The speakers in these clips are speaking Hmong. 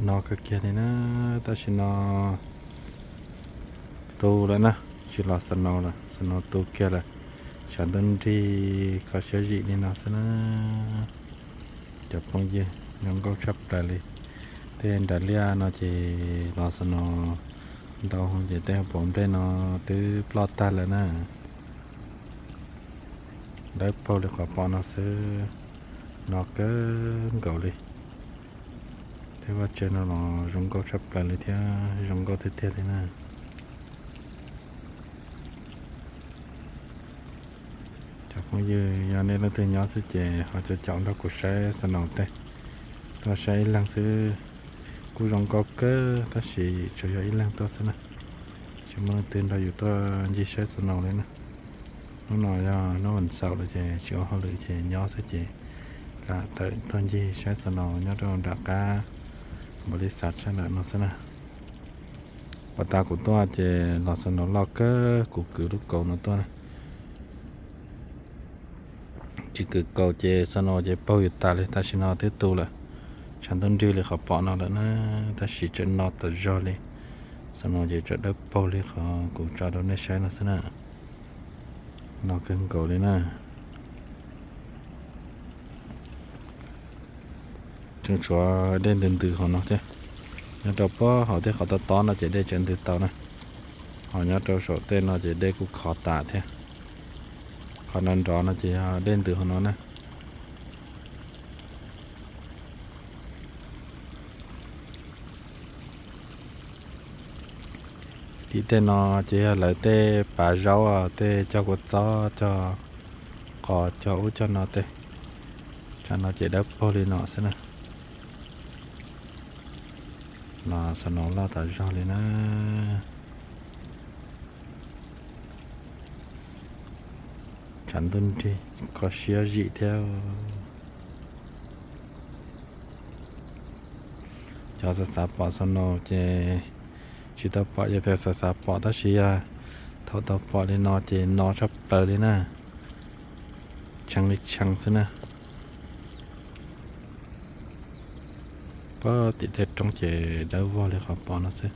No kawg kiag li na, tam sim no tu lawm na, tsis los snow lawm, snow tu kiag lawm, tshav ntuj nrig kho siab zim li no xwb na. Cov phooj ywg, zoo nkauj tshaj plaws li. Tej nras liaj no ces los snow ntau ces tej hauv paus nplej no twb ploj tag lawm na. Dawb paug li qhov pom no xwb, no kawg nkaus li. Tej vaj tsev no los zoo nkauj tshaj plaws li thiab, zoo nkauj tiag tiag li na. Cov phooj ywg, yog nej leej twg nyob xwb ces ho caum caum nrog kuv saib snow tej. Tuaj saib ib leeg xwb, kuj zoo nkauj kawg tab sis tsuas yog ib leeg tuaj xwb na, tsis muaj leej twg nrog yus tuaj ncig saib snow li na. Hnub no yog hnub vas xaum lawm ces tsis ua hauj lwm ces nyob xwb ces lam tawm tuaj ncig saib snow nyob rau nram qab npaum li xav sab nram no xwb na. Puag ta kuv tuaj ces los snow loj kawg, kuv kwv lub kaus no tuaj na. Tsis kwv kaus ces snow ces paug yus tas li, tam sim no twb tu lawm, tshav ntuj nrig li qhov pom no lawm na, tab sis tseem no tas zog li. Snow ces tseem dawb paug li qhov kuv tso rau nej saib no xwb na. No kawg nkaus li na. Tseem tshuav dej ntws ntws hauv no thiab. Nyob rau puag hauv tej qhov tob tob no ces dej tseem ntws tau na. Ho nyob rau saum tej no ces dej kuj khov tas thiab. Qhov nrov nrov no ces yog dej ntws hauv no na. Tim tej no ces yog lawv tej pav zaub, tej cog kua txob, cog qos, cog ub cog no tej. Tsam no ces dawb paug li no xwb na. Los snow loj tas zog li na. Tshav ntuj nrig kho siab zim thiab. Cov xav xav pom snow ces tsis tau pom, yog tias xav xav pom tab sis yog thaum tau pom li no ces no tshaj plaws li na. Tshee li tshee xwb na. Puag tim tej roob ces dawb vog li qhov pom no xwb.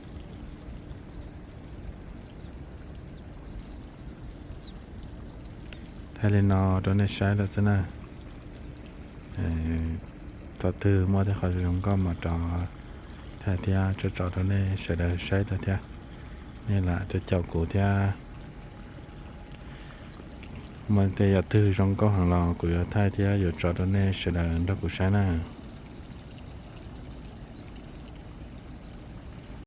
Thaij li no rau nej saib lawm xwb na. Thaum twg muaj tej qhov zoo nkauj mam rov thaij thiab tso tso rau nej sawv daws saib dua thiab. Nej lam caum caum kuv thiab. Muaj tej yam twg zoo nkauj heev los kuv yuav thaij thiab yuav tso rau nej sawv daws nrog kuv saib na.